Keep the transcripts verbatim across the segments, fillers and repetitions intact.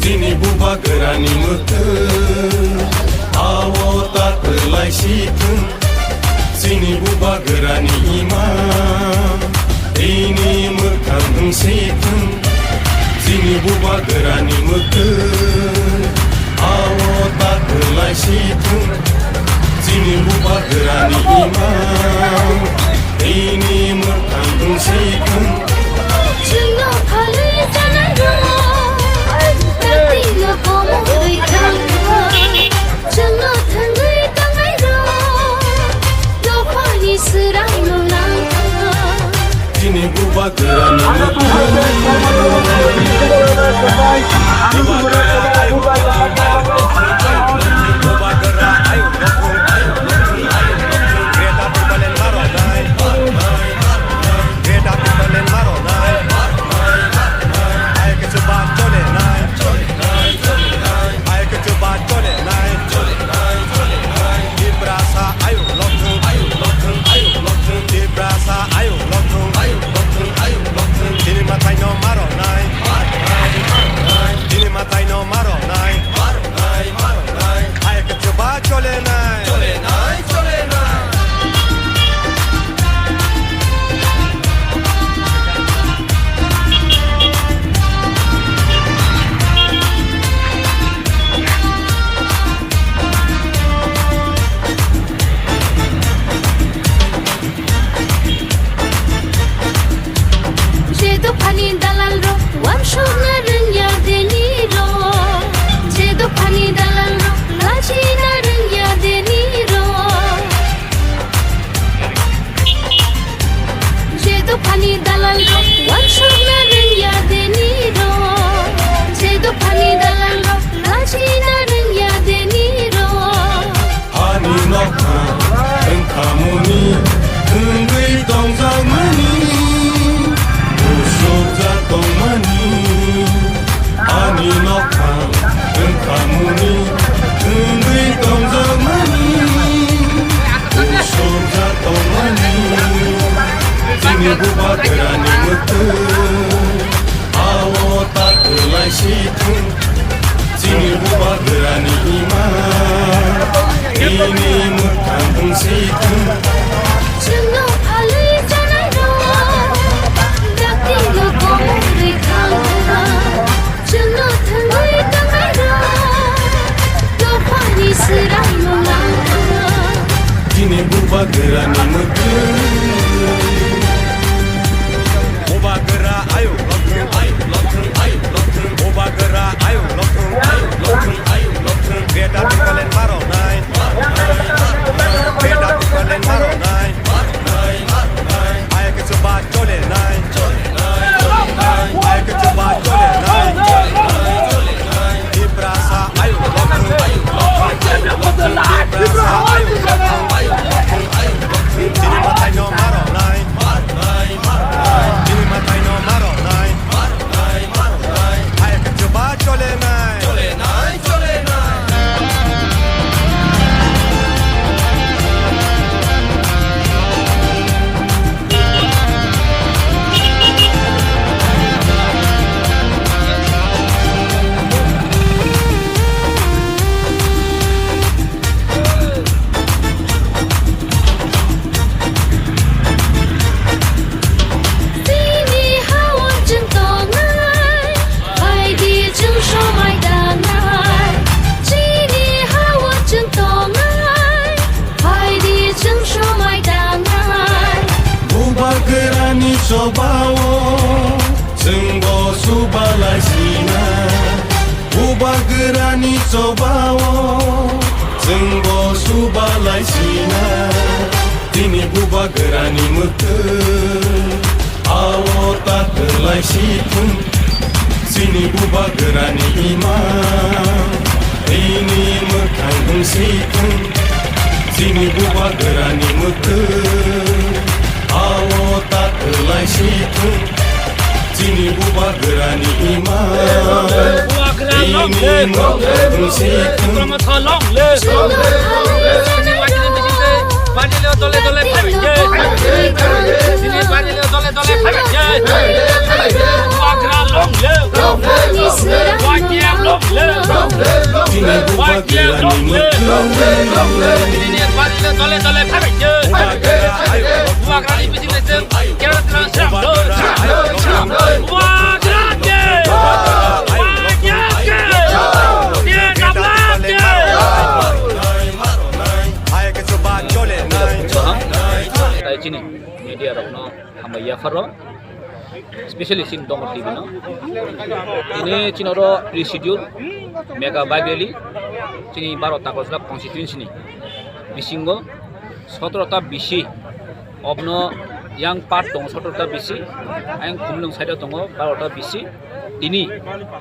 Chini bubagrani mwktwng, awo ta kwlai si thung. Chini bubagrani ima, ini mwkhang wng si thung. Chini bubagrani mwktwng, awo ta kwlai si thung. Chini bubagrani ima, ini mwkhang wng si thung. Chwngno phalwi chanai rw, tei tino komorwi thang rw. Chwngno thangwi tangnai rw, dophani swrangno nang thang. Chini bubagrani mwktwng. Tiprasa ayuk lokthung, ayuk lokthung, ayuk lokthung. Tiprasa ayuk lokthung, ayuk lokthung, ayuk lokthung. Chini mwtai no marok nai, chini mwtai no marok nai. Ayuk chuba chole nai, chole nai, chole nai. Je dophani dalal rok uansukna rwngya deni rok, je dophani dalal rok lachina rwngya deni rok. Je dophani dalal rok uansukna rwngya deni rok, je dophani dalal rok lachina rwngya deni rok. Ani nokha wngkha muni, wngwi tongjakmani, usukjak tongmani. Ani nokha wngkha muni, wngwi tongjakmani, usukjak tongmani. Chini bubagrani mwktwng, awo ta kwlai si thung. Chini bubagrani ima, ini mwkhang wng si thung. Chwngno phalwi chanai rok, dakti no komorwi thang rok. Chwngno thangwi tangnai rok, dophani swrang no lang thang rok. Chini bubagrani mwktwng. Bubagra ayuk lokthung, ayuk lokthung, ayuk lokthung. Bubagra ayuk lokthung, ayuk lokthung, ayuk lokthung. Greater Tipraland marok nai. Greater Tipraland marok nai. Ayuk chuba chole nai. Ayuk chuba chole nai. Tiprasa ayuk lokthung, ayuk lokthung, ayuk lokthung. Tiprasa ayuk lokthung, ayuk lokthung, ayuk lokthung. Chini mwtai no marok nai. Chini mwtai no marok nai. Ayuk chuba chole nai. Chini ha-o chwng tongnai, phaidi chwng somai dangnai. Chini ha-o chwng tongnai, phaidi chwng somai dangnai. Bubagrani chobao chwngbo subalai sinai. Bubagrani chobao chwngbo subalai sinai. Chini bubagrani mwktwng, awo ta kwlai si thung. Chini bubagrani ima, ini mwkhang wng si thung. Chini bubagrani mwkhwng alo ta kwlai si thung. Chini bubagrani ima ini mwkhwng si thung. Chini bubagrani mwkhwng Tei chini media rokno hambai yapharo, specially chini Dongor T V no. Tini chini oro pre-schedule mega bike rally chini baro Takarjala constituency ni bisingo sotoro ta bisi, obno yang part tongo sotoro ta bisi, ayang Khumulwng side o tongo baro ta bisi. Tini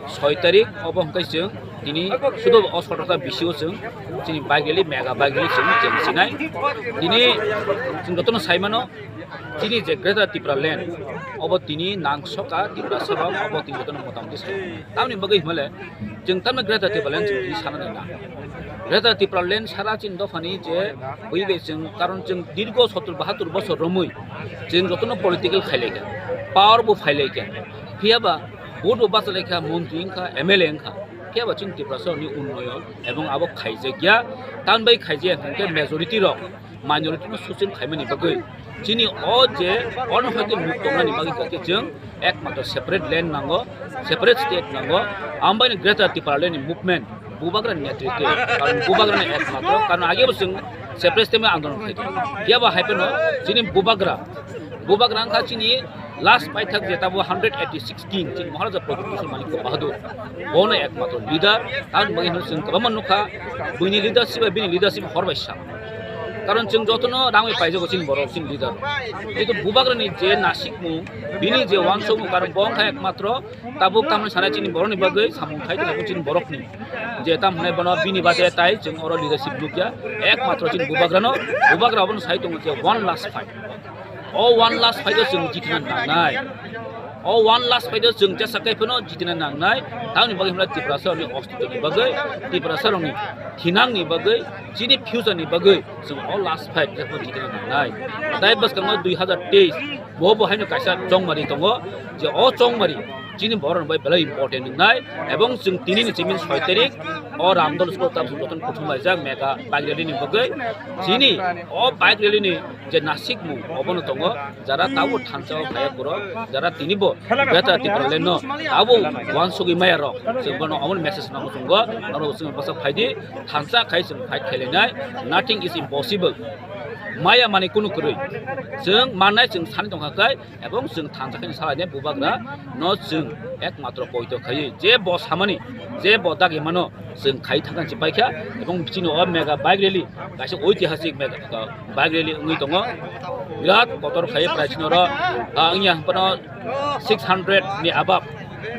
soi tarik obo hwnkhe chwng tini sudo o sotoro ta bisi o chwng chini bike rally, mega bike rally chwng chengsinai. Tini chwng jotono saimano, chini je Greater Tripura Land, obo tini nangsoka Tiprasa rok, obo tini jotono motamoti sai. Tamni bagwi hwnmale, chwng tamni Greater Tripura Land chwng tini sana nai na. Greater Tripura Land sara chini dophani je bui bai chwng, karon chwng dirgo sottor bahattor bosor romwi chwng jotono political khailaikha, power bo phailaikha, phiyaba vote bo bachalaikha, montri wngkha, M L A wngkha, phiyaba chini Tiprasa ni unnoyon ebong abo khaijakya, tamni bai khaijakya hwnkhe majority rok minority no suchung khaimani bagwi chini o je ono hai khe muk tongnani bagwi khe chwng ekmatro separate land nango, separate state nango, ambai ni Greater Tripura Land ni movement bubagra ni netritwe, karon bubagra ni ekmatro, karon age bo chwng separate state andolon khaikha. Phiya ba hai phano chini bubagra, bubagra wngkha chini last paithak je tabo hundred eighty six king chini Maharaja Pradyut Kishore Manikya Bahadur, bono ekmatro leader, tamni bagwi hino chwng kwbangma nukha, buini leadership bai bini leadership hor bai sa. Karon chwng jotono rangwi paijago chini borok chini leader. Kintu bubagrani je nasikmung, bini je wansukmung, karon bo wngkha ekmatro tabuk tamni sanai chini borokni bagwi samung khai tongkha chini borokni. Je tam hwnai bono bini bade tai chwng oro leadership nukya, ekmatro chini bubagrano, bubagra obono sai tongo je one last fight. O one last fight o chwng jitina nangnai. O one last fight o chwng jesa kai phano jitina nangnai. Tamni bagwi hwnla Tiprasa rokni ostitoni bagwi, Tiprasa rokni thinangni bagwi, chini future ni bagwi chwng o last fight jesa jitina nangnai. Tai bwskango dui hazar teis bo bo haino kaisa chongmari tongo, je o chongmari chini borok bai belai important wngnai, ebong chwng tini ni chiming soi tarik o Ramdol School tabuk jotono kuthum laijak mega bike rally ni bagwi. Chini o bike rally ni je nasikmung obono tongo, jara tabuk thansa o phaiya borok, jara tini bo Greater Tipraland no abo wansugwi maya rok, chwng bono omono message no muchungo, norok chwng bwsa phaidi, thansa khai chwng fight khailainai, nothing is impossible. Maya mani kunu kwrwi, chwng mannai chwng sani tongkha khai, ebong chwng thansa khe salainai bubagra no chwng ekmatro poito khaiwi je bo samani, je bo dagi mano chwng khai thangkha se paikha. Ebong chini o mega bike rally kaisa oitihasik mega, uh, bike rally wngwi tongo. Birat kotor khai prai chini oro, uh, wngya hwnphano six hundred ni above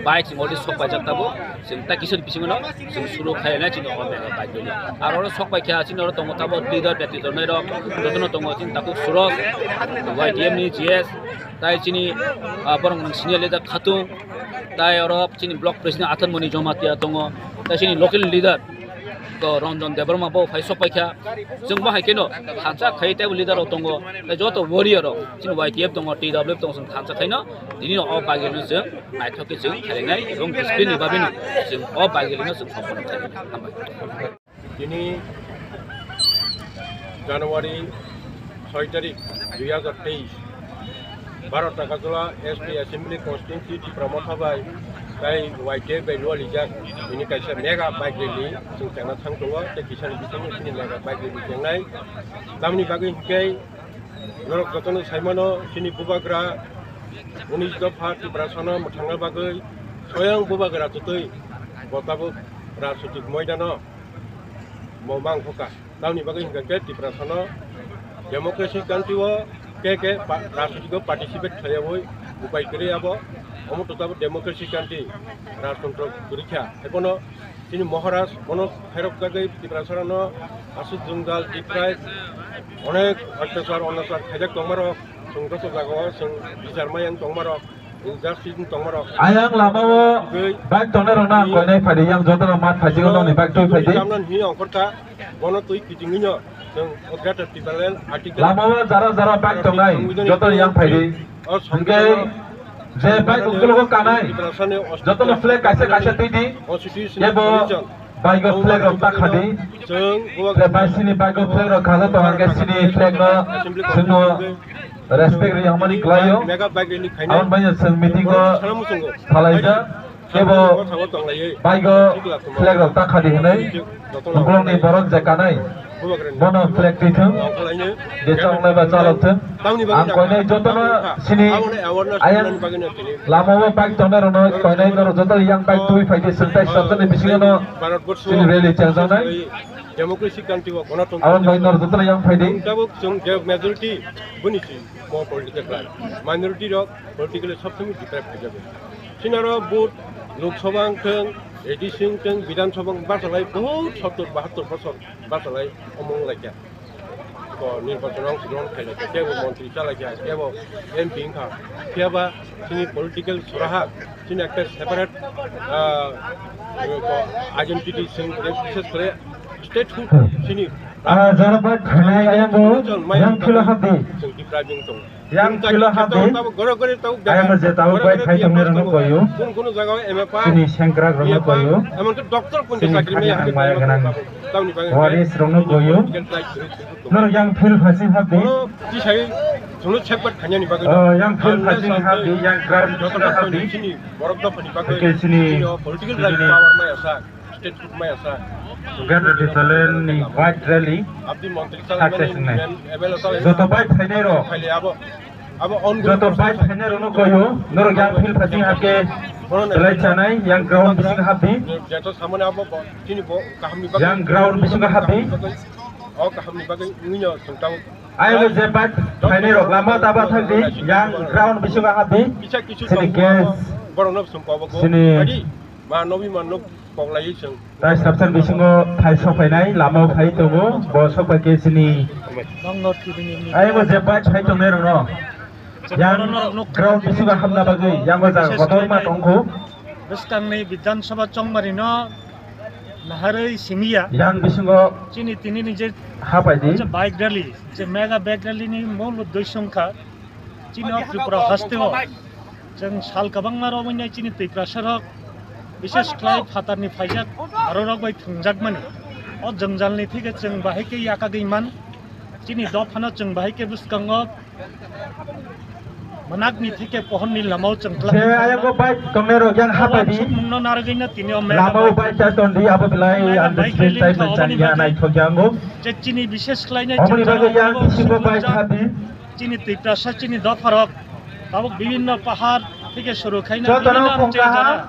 bike chwng already sok paijak tabuk. Chwng ta kisa bisingo no chwng suru khai nai chini o mega bike rally. Aro oro sok paikha chini oro tongo tabuk leader betwi tongnai rok jotono tongo chini takhuk Suraj, Y T F ni G S, tai chini, ah, borok rok senior leader Khatung, tai oro chini block president Athanmoni Jamatia tongo, tai chini local leader to Ranjan Debbarma bo phai sok paikha. Chwng bo hai kheno thansa khai tei leader rok tongo, tai joto warrior rok chini Y T F tongo, T W F tongo, chwng thansa khaino tini o bagwi no chwng naithok khe chwng khainai ebong discipline ni bagwi no chwng o bagwi no chwng sompona khainai. Hambai. Tini January soi tarik dui hazar teis, Bharat Agartala S T Assembly Constituency Tipra Motha bai tai Y T F bai lualijak bini kaisa mega bike rally chwng chengna thang tongo, tei kisani bisingo chini mega bike rally chengnai. Tamni bagwi hwnkhe norok jotono saimano chini bubagra unis dopha Tiprasano mwthangna bagwi soyang bubagra twtwi bo tabuk rajnitik moidano bo mangkhoka. Tamni bagwi hwnkha khe Tiprasano democracy country o ke ke pa-, rajnitiko participate khaiyawi upai kwrwi abo. Omo to tabuk democracy country, rajtontro purikha. Ebono chini Maharaj, bono pherok jagwi Tiprasarano aswk jwngjal, deprive, onek otyachar, onachar khaijak tongmarok, chwng joto jagao chwng bichar maya wng tongmarok, injustice wng tongmarok. Ayang lamao bike tongnai rokno ang koinai phadi, yang jotono mat phaijak nokni bike twi phaidi. Bono twi kitingwino chwng o Greater Tipraland article. Lamao jara jara bike tongnai jotono yang phaidi. Hwnkhe je bike ukologo kanai jotono flag kaisa kaisa twi di. Kebo bike o flag rok ta khadi. Chwng je bai sini bike o flag rok khajak tongo hwnkhe sini flag no chwngno respect riyamani klaio. Mega bike rally khainai. Aboni bagwi chwng meeting o salaijak. Kebo bike o flag rok ta khadi hinwi ukologni borok je kanai bono flag twi thung, je chongnai ba chalok thung. Ang koinai jotono sini ayang lamao bike tongnai rokno koinai norok joto yang bike twi phaidi, chwng tai sabjani bisingo no sini rally chengjaknai. Democracy country o gonotontro. Aboni bagwi norok jotono yang phaidi. Tabuk chwng je majority boni si mo political class. Minority rok politically sob somoi deprive khaijak. Sinaro vote Lok Sabha wngthwng, A D C wngthwng, Bidhan Sabha wng bachalai bahut sottor bahattor bosor bachalai omong laikha. Ko nirbachon wng sudron khailai kha, kebo montri chalai kha, kebo M P wngkha. Phiya ba chini political soraha chini ekta separate, ah, ko identity chwng je bises kore statehood chini Ah, jara bai phainai ayang bo, yang philo habdi. Chwng deprive wng tongo. Yang philo habdi. Ayang je tabuk bai phai tongnai rokno koyo. Chini sengkrak rokno koyo. Chini phani ang maya gwnang waris rokno koyo. Norok yang phil phasing habdi. Oh, yang phil phasing habdi, yang ground phasing habdi. Hwnkhe chini, chini Greater Tipraland ni bike rally success wngnai. Joto bike phainai rok, joto bike phainai rokno koyo, norok yang phil phasing habkhe belai chanai, yang ground bising habdi. Yang ground bisingo habdi. Ayang je bike phainai rok lama taba thangdi, yang ground bisingo habdi. Chini gas, chini Tai sabsan bisingo phai sokphainai, lama o phai tongo, bo sokphai khe chini. Ayang bo je bike phai tongnai rokno yang ground bisingo habna bagwi yang bo jaga kotorma tongkho. Bwskangni Bidhan Sabha chongmari no naharwi simiya. Yang bisingo chini tini ni je hapaidi. Bike rally, je mega bike rally ni mol uddesho wngkha. Chini o Tripura haste o chwng sal kwbangma romwi nai chini Tiprasa rok, bises khlai phatar ni phaijak aro rok bai thwngjakmani. O jwngjal ni thike chwng bahai khe yakagwi man, chini dophano chwng bahai khe bwskango mwnakni thike pohorni lamao chwng khlai. Je ayang bo bike tongnai rok yang hapaidi. Sumungno narwgwino tini o mega lama o bike ta tondi abo belai mega bike undiscipline rally type wngkha, oboni chang ya bagwi naithok yango. Je chini bises khlai nai oboni bagwi yang bisingo bike habi. Chini Tiprasa, chini dopharok tabuk bibhinno pahar theke suru khaina jotono bibhinno phung kaha.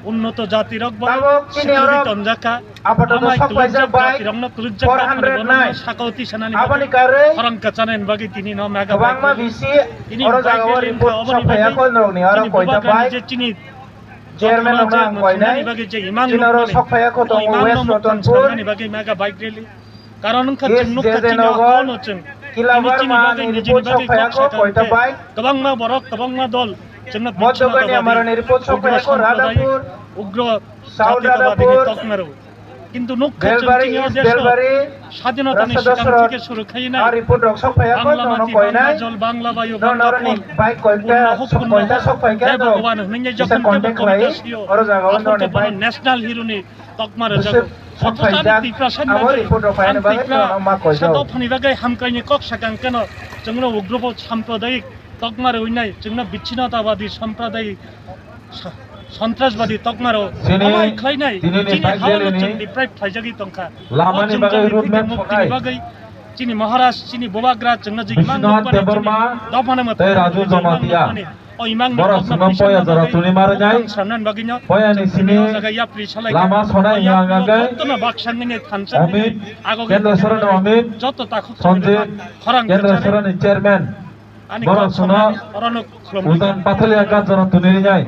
Unnoto jatirok bo tabuk chini sikiri oro tonjakha. Apatot amai sok paijak kwlwkjak bai jatirokno kwlwkjak four hundred nine. Sakao tisanani aboni bagwi karwi khorang kwchanani bagwi tini no mega kwbangma bike bisi tini oro bike jaga o rally report wngkha, oboni sok phaiya bagwi kho norokni oro chini koita bubagrani bike je chini chairman rokno ang koinai. Chini oro sok phaiya kho tongo West Ratanpur. Bagwi mega bike rally. Karon wngkha chwng nukha chini aphano chwng tini chini bagwi nijini bagwi kok sakha hwnkhe kwbangma borok kwbangma dol chwngno bichino daba di ugro sampradayik, ugro jatyotobadi ni tokmaro. Kintu nukha chwng chini o desh o sadhinota ni sikang theke suru khainai Bangla mati, Bangla jol, Bangla bayu, Bangla phol, Purno huk, Purno huk, He Bhagwan hwnwi jokhon khe bo kobita sio, aphuru khe bono national hero ni tokma rwjago. Othocho ani Tiprasa ni bagwi, ang Tiprasa dophani bagwi hamkraini kok sakha hwnkhe no chwngno ugro bo sampradayik tokma rwinai, chwngno bichinotabadi sampradayik sa-, sontrasbadi tokma rw amai khlainai chini haono chwng deprive khlaijagwi tongkha. O chwng jani thike muktini bagwi chini Maharaj, chini Bubagra chwngno je imang nukmani, chini dophano mwthangwi chini imang nukmani. O imang ni kokno poisa rwna bagwi no, poisa ni simi lama sonai yang agai. Amit, Kendra Sorani Amit, Sanjit, Kendra Sorani Chairman, Borok sono udan pathalia gat jora tuni rinai.